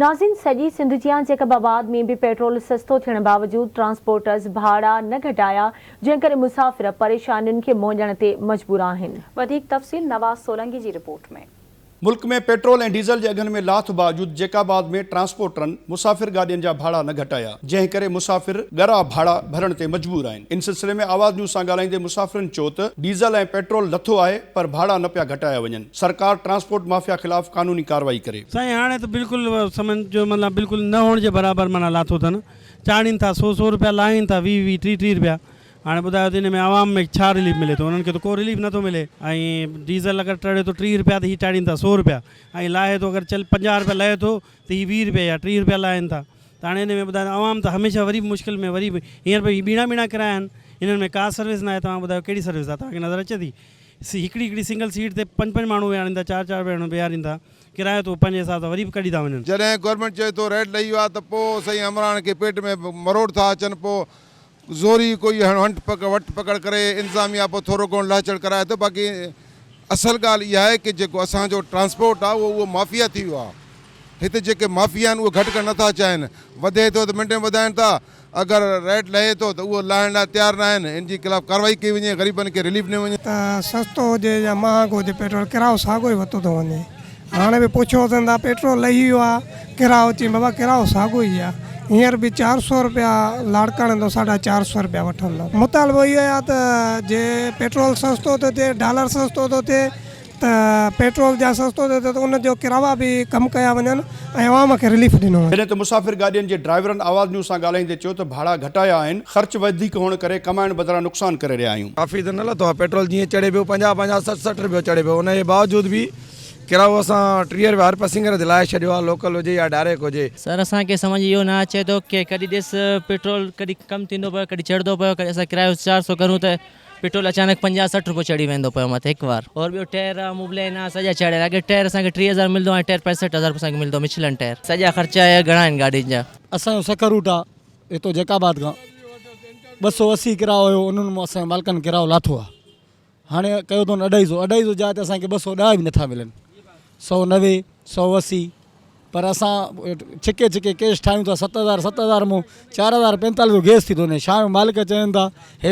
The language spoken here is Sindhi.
ناظرين سڄي سنڌ جيان جيڪب آباد ۾ به پيٽرول سستو ٿيڻ باوجود ٽرانسپورٽرز ڀاڙا نه گهٽايا جنهن ڪري مسافر پريشانين کي منهن ڏيڻ تي مجبور آهن. وڌيڪ تفصيل نواز سولنگي جي رپورٽ ۾. ملڪ ۾ پيٽرول ۽ ڊيزل جي اگهن ۾ لاٿ باوجود جيڪب آباد ۾ ٽرانسپورٽرن مسافر گاڏين جا ڀاڙا نه گهٽايا جنهن ڪري مسافر ڳرا ڀاڙا ڀرڻ تي مجبور آهن ان سلسلي ۾ آواز نيوز سان ڳالهائيندي مسافرن چيو ته ڊيزل ۽ پيٽرول لٿو آهي پر ڀاڙا نه پيا گهٽايا وڃن سرڪار ٽرانسپورٽ مافيا خلاف قانوني ڪارروائي ڪري. سائين هاڻي ته بلڪل سمجھ جو مطلب بلڪل نه هئڻ جي برابر معنيٰ لاٿو اٿن چاڙهين ٿا سو سو روپيا لاهين ٿا ويهه ويهه ٽيهه ٽيهه روپيا هاڻي ٻڌايو ته ان ۾ عوام ۾ ڇا رليف ملي ٿو انهن کي ته ڪو رليف نٿو ملي ۽ ڊيزل اگر چڙهي ٿو ٽيهه روپيا ته هي چاڙهين ٿا سو روپيا ۽ لاهي ٿو اگر چل پنجاهه روپيا لهي ٿو ته هي ويهه روپيا يا ٽيهه روپيا لاهين ٿا ته هاڻي ان ۾ ٻڌايو ته عوام ته هميشه وري به مشڪل ۾ وري به هينئر به هي ٻيڻا ٻيڻا ڪرايا آهن انهن ۾ ڪا سروس ناهي توهان ٻڌايو ڪهڙي سروس آهي توهان کي نظر اچي ٿي سي هڪڙي هڪڙي سنگل سيٽ تي پنج پنج ماڻهو ويهارين ٿا چار چار ماڻهو ويهارين ٿا ڪرايو ته اهو پنهنجي حساب سان وري به ڪڍي ٿا وڃن. جڏهن گورنمينٽ چئي ٿو ريٽ لهي ويو آهي ته پوء سائين عمران کي پيٽ ۾ مروڙ ٿا اچن پوء زوري ڪوئي هنٽ پڪڙ وٽ پڪڙ ڪري انتظاميا پوء ٿورو گهڻو لهه چڙهه ڪرائي ٿو باقي اصل ڳالهه اها آهي ڪي جيڪو اسان جو ٽرانسپورٽ آهي اهو اهو مافيا ٿي ويو آهي هتي جيڪي مافيا آهن اهي گهٽ ڪرڻ نٿا چاهين وڌي ٿو ته منٽ ۾ وڌائين ٿا اگر ريٽ لهي ٿو ته اهو لاهڻ لاء تيار ناهن، ان جي خلاف ڪارروائي ڪئي وڃي، غريبن کي رليف ڏنو وڃي. ته سستو هجي يا مهانگو هجي پيٽرول ڪرايو ساڳو ئي وتو ٿو وڃي هاڻي به پڇيو اٿن ته پيٽرول لهي ويو آ ڪرايو چيم بابا ڪرايو ساڳو ئي آ هينئر به چار سو روپيا لاڙڪاڻي تان ساڍا چار سو روپيا وٺندا مطالبو اهو آ ته جي پيٽرول سستو ٿو ٿئي ڊالر سستو ٿو ٿئي ته پيٽرول جا سستو ٿئي ٿو ته ان جو ڪراوا به ڪم ڪيا وڃن ۽ عوام کي رليف ڏنو وڃي. جڏهن ته مسافر گاڏين جي ڊرائيورن آواز نيوز سان ڳالهائيندي چيو ته ڀاڙا گهٽايا آهن، خرچ وڌيڪ هئڻ ڪري ڪمائڻ بدران نقصان ڪري رهيا آهيون. ڪافي ته نه لٿو آهي پيٽرول جيئن چڙهي پيو پنجاهه پنجاهه سٺ سٺ رپيو چڙهي پيو ان جي باوجود به ڪرايو اسان 30 رپيا هر پسينجر تي لاهي ڇڏيو آهي لوڪل هجي يا ڊائريڪ هجي. سر اسان کي سمجهه اهو نه اچي ٿو ڪي ڪڏهن ڏس پيٽرول ڪڏهن ڪم ٿيندو پيو ڪڏهن چڙهندو پيو ڪڏهن اسان ڪرايو چار سو ڪرون ته پيٽرول اچانڪ پنجاهه 60 روپيو چڙهي ويندو پيو مٿي هڪ وار اور ٻيو ٽير آ موبلين آ سڄا چڙهيل اڳي ٽير اسان کي 3000 ملدو هاڻي ٽير 65000 روپيو اسان کي ملدو مشلن ٽير سڄا خرچا گهڻا آهن گاڏين جا. اسان جو سکر روٽ آ هتو جيڪب آباد کان 280 ڪرايو هيو انهن مون اسان جي مالڪن ڪرايو لاٿو آ هاڻي ڪيو اٿن اڍائي سو اڍائي سو جاء تي اسان کي 210 به نٿا ملن 190 180 پر اسان ڇڪي ڇڪي ڪيش ٺاهيون ٿا 7000 7000 مون 4045 جو گيس ٿي ٿو وڃي شام جو مالڪ چون ٿا هي.